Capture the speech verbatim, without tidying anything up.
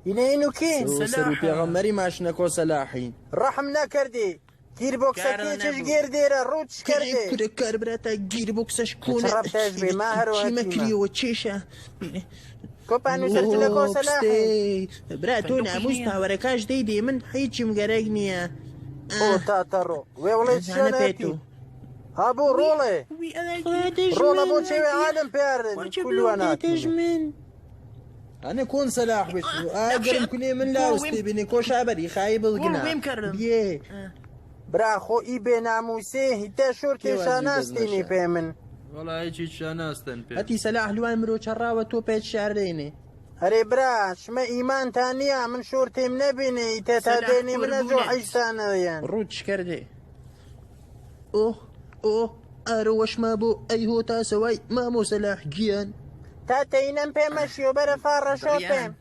ئینە ئینو کین؟ سەروو پێغەمبەری ماشنەکۆ سەلاحین. ڕەحم نەکەردی. گیربۆکسەکێ چش گێردێرە، ڕوو چش کەردێ. کورە کار براتا گیربۆکسەش کۆنە. چیمە کریەوە چێشە. کۆپان و سەرچنەکۆ سەلاحین. برا تۆ ناموس پاوەرەکاش دەیدێ من هیچم گەرەک نییە. ئۆ تاتەڕۆ. وێ وڵێ چیانەتی. هابوو ڕۆڵێ. ڕۆڵە بۆ چێوێ عالم پێ ئاردن. کولوانات. ئەنە کۆن سەلاح بێت. ئا گەرم کونێ من لاوستێ بینێ کۆشا بەری خایی بڵگنا. بیێ. برا خۆ ئی بێ ناموسێ هیتە شۆر تێشا ناستێنێ پێ من. وەڵا هیچ هیچ شا ناستەن پێ. هەتی سەلاح لوان مرۆ چەڕاوە تۆ پێت شاردەینێ. ئەرێ برا، شمە ئیمانتان نییە، من شۆر تێم نەبینێ، ئیتە تا دێنێ منە زۆ حیزتانە یەن. ڕوو چ کەردێ. ئۆه، ئۆه، ئارۆ وەشما بۆ ئەی هۆتا سەوای مامۆ سەلاح گیان. تا تەینەم پێ مەشیۆ بەرە فاڕەشۆ پێم.